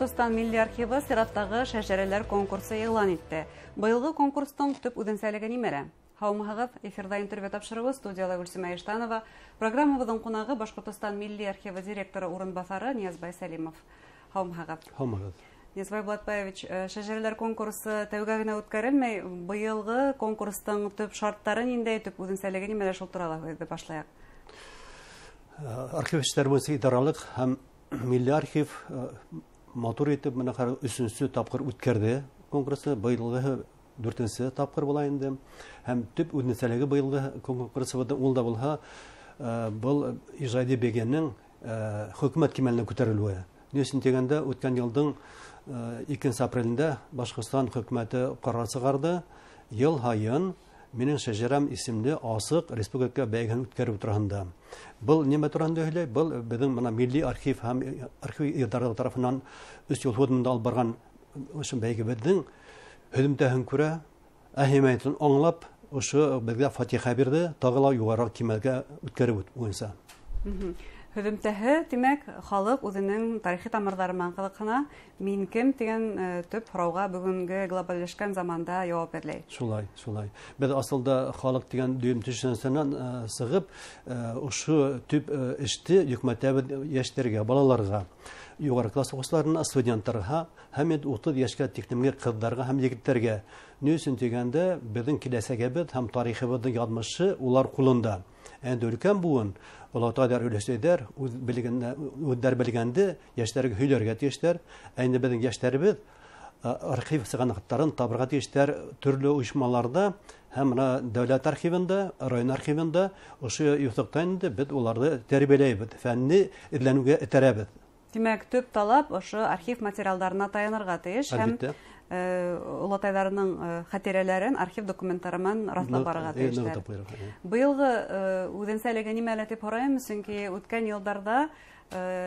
Башҡортостан Милли архивы сираттағы шәжәрәләр конкурсы иғлан итте. Быйылғы конкурстың төп үҙенсәлеге нимәлә? Һаумыһығыҙ, эфирҙа интервью тапшырыуы, студияла Гөлсимә Иштанова. Программабыҙҙың ҡунағы Башҡортостан Милли архивы директоры урынбаҫары Ниязбай Сәлимов. Һаумыһығыҙ. Һаумыһығыҙ. Ниязбай Булатбаевич, шәжәрәләр конкурсы тәүгә генә үткәрелмәй. Быйылғы конкурстың төп шарттары ниндәй, төп үҙенсәлеге нимәлә, шул турала һүҙҙе башлайыҡ. Архив эштәре буйынса идаралыҡ һәм Милли архив матур итеп бына хәҙер өсөнсө тапҡыр үткәрҙе конкурсы, быйылғыһы дүртенсе тапҡыр була инде. Һәм төп үҙенсәлеге быйылғы конкурсыбыҙҙың ул да булһа, был ижади бәйгенең хөкүмәт кимәленә күтәрелеүе. Ни өсөн тигәндә, үткән йылдың 2 апрелендә Башҡортостан хөкүмәте ҡарар сығарҙы. Йыл һайын Минең шәжәрәм исемле асыҡ республика бәйгеһен үткәреү тураһында. Был нимә тураһында һөйләй? Был беҙҙең бына Милли архив һәм архив идаралығы тарафынан 3 йыл һуҙымында алып барған ошо бәйгебеҙҙең һөҙөмтәһен күрә, әһәмиәтен аңлап, ошо беҙгә фатиха бирҙе, тағы ла юғарыраҡ кимәлгә үткәреү буйынса. Һөҙөмтәһе, тимәк, халыҡ үҙенең тарихи тамырҙары менән ҡыҙыҡһына, мин кем тигән төп һорауға бөгөнгө глобалләшкән заманда яуап эҙләй. Шулай, шулай. Беҙ асылда халыҡ тигән дөйөм төшөнсәнән сығып, ошо төп эште йөкмәтәбеҙ йәштәргә, балаларға, юғары класс уҡыусыларына, студенттарға һәм инде 30 йәшкә тиклемге ҡыҙҙарға һәм егеттәргә. Ни өсөн тигәндә, беҙҙең киләсәгебеҙ һәм тарихыбыҙҙың яҙмышы улар ҡулында. Инде өлкән быуын, олатайҙар, өләсәйҙәр үҙҙәре белгәнде йәштәргә һөйләргә тейештәр. Ә инде беҙҙең йәштәребеҙ архив сығанаҡтарын табырға тейештәр төрлө ойошмаларҙа һәм бына дәүләт архивында, район архивында. Ошо юҫыҡтан инде беҙ уларҙы тәрбиәләйбеҙ, фәнни эҙләнеүгә этәрәбеҙ. Тимәк, төп талап ошо архив материалдарына таянырға тейеш һәм Әлбиттә. олатайҙарының хәтирәләрен архив документтары менән раҫлап барырға тейештәр. Ныҡ тапҡыр, әйе. Быйылғы үҙенсәлеге нимәлә тип һорайым, сөнки үткән йылдарҙа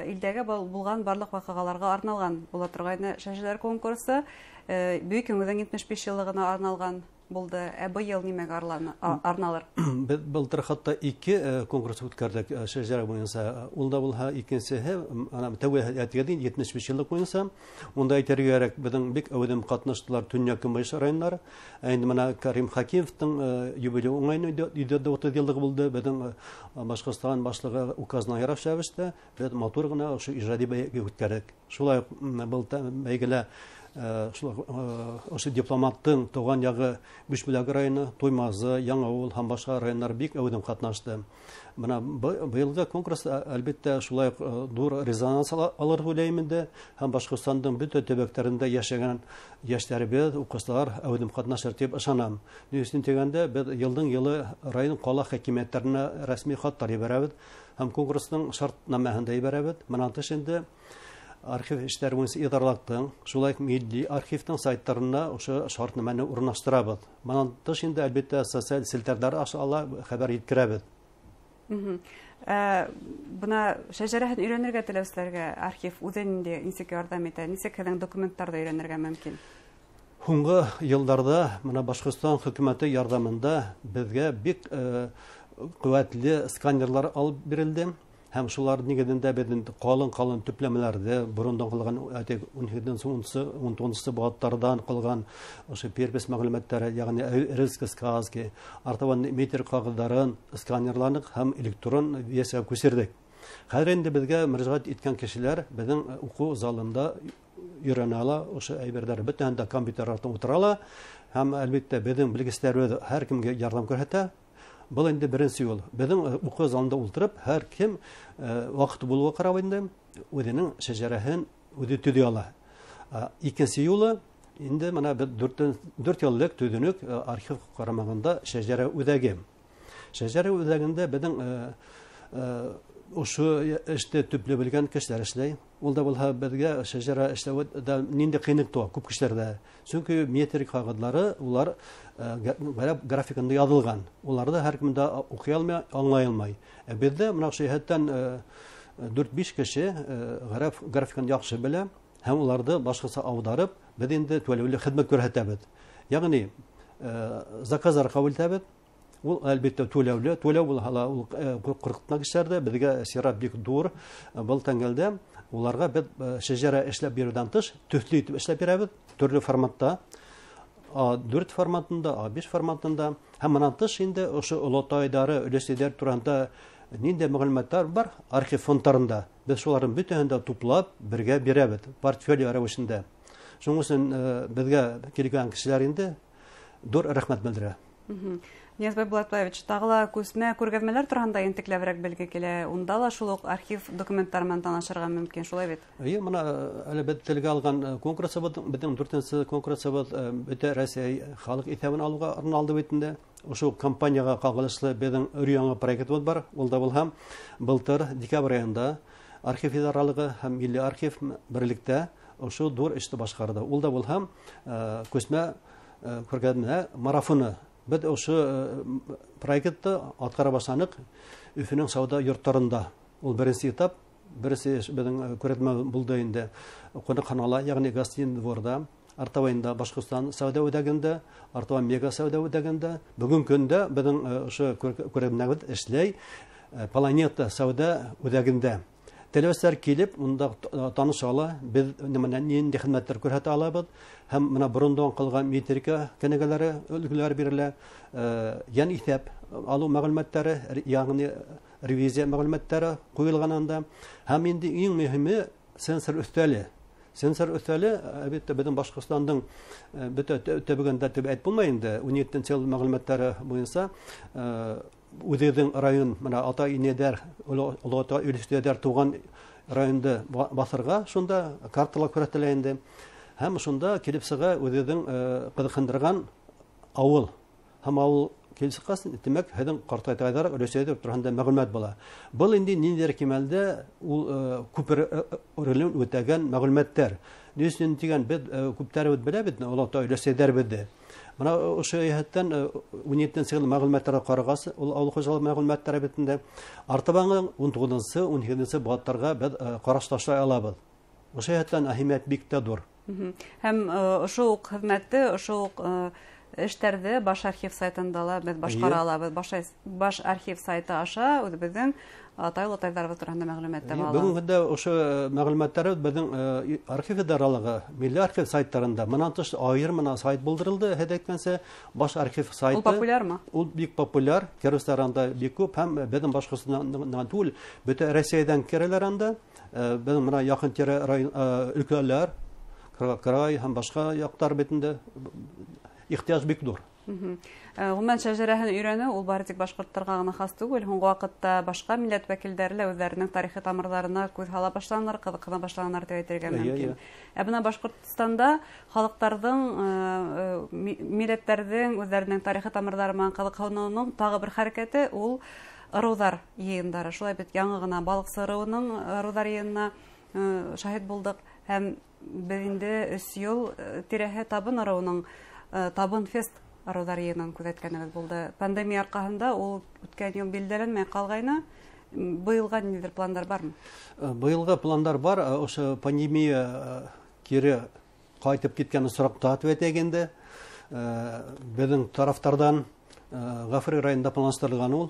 илдәге булған барлыҡ ваҡиғаларға арналған була торғайны шәжәрәләр конкурсы, Бөйөк Еңеүҙең 75 йыллығына арналған булды. Ә быйыл нимәгә арналыр? Беҙ былтыр хатта 2 конкурс үткәрҙек шәжәрә буйынса. Ул да булһа икенсеһе, ана тәүге әйтелгән 75 йыллыҡ буйынса. Унда әйтергә кәрәк, беҙҙең бик әүҙем ҡатнаштылар төньяҡ көнбайыш районнары. Ә инде бына Карим Хакимовтың юбилей уңайына өйҙә 30 йыллығы булды. Беҙҙең Башҡортостан башлығы указына ярашлы рәүештә беҙ матур ғына ошо ижади бәйге үткәрҙек. Шулай уҡ, был бәйгелә шул ошо дипломаттың тыуған яғы Бишбүләк районы, Туймазы, Яңауыл һәм башҡа райондар бик әүҙем ҡатнашты. Бына быйылғы конкурс, әлбиттә, шулай уҡ ҙур резонанс алыр тип уйлайым инде. Һәм Башҡортостандың бөтә төбәктәрендә йәшәгән йәштәребеҙ, уҡыусылар әүҙем ҡатнашыр тип ышанам. Ни өсөн тигәндә, беҙ йылдың йылы район ҡала хакимиәттәренә рәсми хаттар ебәрәбеҙ һәм конкурстың шартнамәһен дә ебәрәбеҙ. Бынан тыш инде архив эштәре буйынса идаралыҡтың, шулай уҡ милли архивтың сайттарына ошо шартнамәне урынлаштырабыҙ. Бынан тыш инде, әлбиттә, социаль селтәрҙәр аша ла хәбәр еткерәбеҙ. Бына шәжәрәһен өйрәнергә теләүселәргә архив үҙе ниндәй, нисек ярҙам итә, нисек һеҙҙең документтарҙы өйрәнергә мөмкин? Һуңғы йылдарҙа бына Башҡортостан хөкүмәте ярҙамында беҙгә бик ҡеүәтле сканерлар алып бирелде. Һәм шулар нигеҙендә беҙ ҡалын-ҡалын төпләмәләрҙе, борондан ҡалған, әйтик, ун һигеҙенсе, ун туғыҙынсы быуаттарҙан ҡалған ошо перепись мәғлүмәттәре, йәғни эрзка сказки, артабан метр ҡағыҙҙарын сканерланыҡ һәм электрон версияға күсерҙек. Хәҙер инде беҙгә мөрәжәғәт иткән кешеләр беҙҙең уҡыу залында өйрәнә ала, ошо әйберҙәр бөтәһен дә компьютер артында ултыра ала. Һәм, әлбиттә, беҙҙең белгестәребеҙ һәр кемгә ярҙам күрһәтә. Был инде беренсе юл. Беҙҙең уҡыу залында ултырып, һәр кем ваҡыты булыуға ҡарап инде үҙенең шәжәрәһен үҙе төҙөй ала. Икенсе юлы инде бына беҙ дүрт йыл элек төҙөнөк архив ҡарамағында шәжәрә үҙәге. Шәжәрә үҙәгендә беҙҙең ошо эште төплө белгән кешеләр эшләй. Ул да булһа беҙгә шәжәрә эшләү дә ниндәй ҡыйынлыҡ тыуа күп кешеләрҙә. Сөнки метрик ҡағыҙҙары улар ғәрәп графикында яҙылған. Уларҙы һәр кем дә уҡый алмай, аңлай алмай. Ә беҙҙә бына ошо йәһәттән дүрт-биш кеше ғәрәп графикын яҡшы белә һәм уларҙы башҡаса ауҙарып, беҙ инде түләүле хеҙмәт күрһәтәбеҙ. Йәғни заказдар ҡабул итәбеҙ. Ул әлбиттә түләүле, түләү булһа ла ул ҡурҡытма кешеләрҙе, беҙгә сират бик ҙур. Был тәңгәлдә уларға беҙ шәжәрә эшләп биреүҙән тыш төҫлө итеп эшләп бирәбеҙ, төрлө форматта. А4 форматында, А5 форматында. Һәм бынан тыш инде ошо олатайҙары, өләсәйҙәр тураһында ниндәй мәғлүмәттәр бар архив фондтарында, беҙ шуларҙың бөтәһен дә туплап бергә бирәбеҙ портфолио рәүешендә. Шуның өсөн беҙгә килгән кешеләр инде ҙур рәхмәт белдерә. Ниязбай Булатбаевич, тағы ла күсмә күргәҙмәләр тураһында ентекләберәк белге килә. Унда ла шул уҡ архив документтары менән танышырға мөмкин, шулай бит? Эйе, бына әле беҙ телгә алған конкурсыбыҙ, беҙҙең дүртенсе конкурсыбыҙ бөтә Рәсәй халыҡ иҫәбен алыуға арналды бит инде. Ошо компанияға ҡағылышлы беҙҙең өр-яңы проектыбыҙ бар. Ул да булһа, былтыр декабрь айында архив идаралығы һәм милли архив берлектә ошо ҙур эште башҡарҙы. Ул да булһа, күсмә күргәҙмә марафоны. Беҙ ошо проектты атҡара башланыҡ Өфөнөң сауҙа йорттарында. Ул беренсе этап, беренсе эш беҙҙең күргәҙмә булды инде. Ҡунаҡханала, йәғни гостиный дворҙа, Артабайында Башҡортостан сауҙа үҙәгендә, Артабай мега сауҙа үҙәгендә. Бөгөн көндә беҙҙең ошо күргәҙмәбеҙ эшләй Планета сауҙа үҙәгендә. Теләүселәр килеп, унда таныша ала, беҙ ниндәй хеҙмәттәр күрһәтә алабыҙ. Һәм бына борондан ҡалған метрика кенәгәләре, өлгөләр бирелә, йән иҫәп алыу мәғлүмәттәре, йәғни ревизия мәғлүмәттәре ҡуйылған анда. Һәм инде иң мөһиме сенсор өҫтәле. Сенсор өҫтәле, әлбиттә, беҙҙең Башҡортостандың бөтә төбәгендә тип әйтеп булмай инде, ун етенсе йыл мәғлүмәттәре буйынса, үҙебеҙҙең район, бына ата-инәләр, оло ата өлөштәр тыуған районды баҫырға шунда картала күрһәтелә инде. Һәм шунда килеп сыға үҙебеҙҙең ҡыҙыҡһындырған ауыл. Һәм ауыл килеп сыҡҡас, тимәк, һеҙҙең ҡартайтайҙар, өләсәйҙәр тураһында мәғлүмәт була. Был инде ниндәйҙер кимәлдә ул күпер ролен үтәгән мәғлүмәттәр. Ни өсөн тигән, беҙ күптәребеҙ беләбеҙ, оло ата өләсәйҙәр беҙҙе. Бына ошо йәһәттән ун етенсе йыл мәғлүмәттәргә ҡарағас, ул ауыл хужалығы мәғлүмәттәре бит инде. Артабанғы ун туғыҙынсы, ун һигеҙенсе быуаттарға беҙ ҡараш ташлай алабыҙ. Ошо йәһәттән әһәмиәт бик тә ҙур. Һәм ошо уҡ хеҙмәтте, ошо уҡ эштәрҙе баш архив сайтында ла беҙ башҡара алабыҙ. Баш архив сайты аша үҙебеҙҙең атай-олатайҙарыбыҙ тураһында мәғлүмәт таба алабыҙ. Бөгөнгө көндә ошо мәғлүмәттәр беҙҙең архив идаралығы, милли архив сайттарында. Бынан тыш айырым бына сайт булдырылды, һеҙ әйткәнсә, баш архив сайты. Ул популярмы? Ул бик популяр, керүселәр анда бик күп һәм беҙҙең Башҡортостандан түгел, бөтә Рәсәйҙән керәләр анда. Беҙҙең бына яҡын тирә район, өлкәләр, край һәм башҡа яҡтар битендә ихтыяж бик ҙур. Ғөмүмән, шәжәрәһен өйрәнеү ул бары тик башҡорттарға ғына хас түгел. Һуңғы ваҡытта башҡа милләт вәкилдәре лә үҙҙәренең тарихи тамырҙарына күҙ һала башланылар, ҡыҙыҡһына башланылар тип әйтергә мөмкин. Ә бына Башҡортостанда халыҡтарҙың, милләттәрҙең үҙҙәренең тарихи тамырҙары менән ҡыҙыҡһыныуының тағы бер хәрәкәте ул ырыуҙар йыйындары. Шулай бит, яңы ғына Балыҡсы ырыуының ырыуҙар йыйынына шаһит булдыҡ. Һәм беҙ инде өс йыл тирәһе Табын ырыуының Табын фест ырыуҙар йыйынын күҙәткәнебеҙ булды. Пандемия арҡаһында ул үткән йыл билдәләнмәй ҡалғайны. Быйылға ниндәйҙер пландар бармы? Быйылға пландар бар. Ошо пандемия кире ҡайтып киткән осраҡта тип әйтәйек инде. Беҙҙең тарафтарҙан Ғафури районында планлаштырылған ул.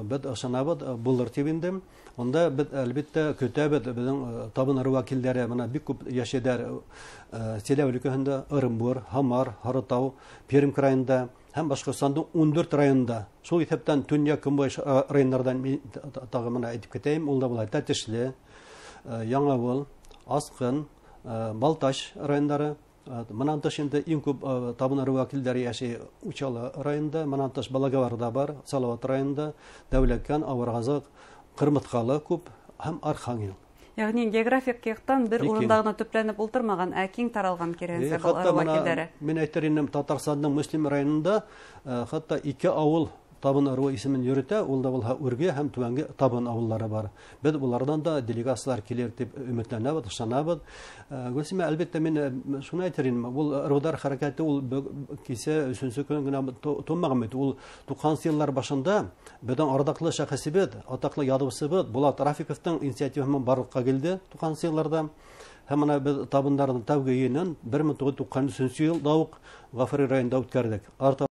Беҙ ышанабыҙ, булыр тип инде. Унда беҙ әлбиттә көтәбеҙ, беҙҙең Табын ырыу вәкилдәре бына бик күп йәшәйҙәр Силәбе өлкәһендә, Ырымбур, Һамар, Һарытау, Пермь крайында һәм Башҡортостандың ун дүрт районында. Шул иҫәптән төньяҡ-көнбайыш райондарҙан мин тағы бына әйтеп китәйем, ул да була Тәтешле, Яңауыл, Асҡын, Балтач райондары. Бынан тыш инде иң күп Табын ырыу вәкилдәре йәшәй Учалы районында, бынан тыш Балагаварҙа бар, Салауат районында, Дәүләкән, Ауырғазыҡ, Ҡырмыҫҡалы күп һәм Архангел. Йәғни географик яҡтан бер Бик киң. урында ғына төпләнеп ултырмаған, ә киң таралған киреһенсә был Хатта ырыу бына вәкилдәре. Мин әйтер инем, Татарстандың Мөслим районында хатта ике ауыл Табын ырыуы исемен йөрөтә, ул да булһа Үрге һәм Түбәнге Табын ауыллары бар. Беҙ уларҙан да делегациялар килер тип өмөтләнәбеҙ, ышанабыҙ. Гөлсимә, әлбиттә, мин шуны әйтер инем, ул ырыуҙар хәрәкәте ул кисә өсөнсө көн генә тонмаған бит. Ул туҡһансы йыллар башында беҙҙең арҙаҡлы шәхесебеҙ, атаҡлы яҙыусыбыҙ Булат Рафиковтың инициативаһы менән барлыҡҡа килде туҡһансы йылларҙа. Һәм бына беҙ табындарҙың тәүге йыйынын бер мең туғыҙ йөҙ туҡһан өсөнсө йылда уҡ Ғафури районында үткәрҙек. Арта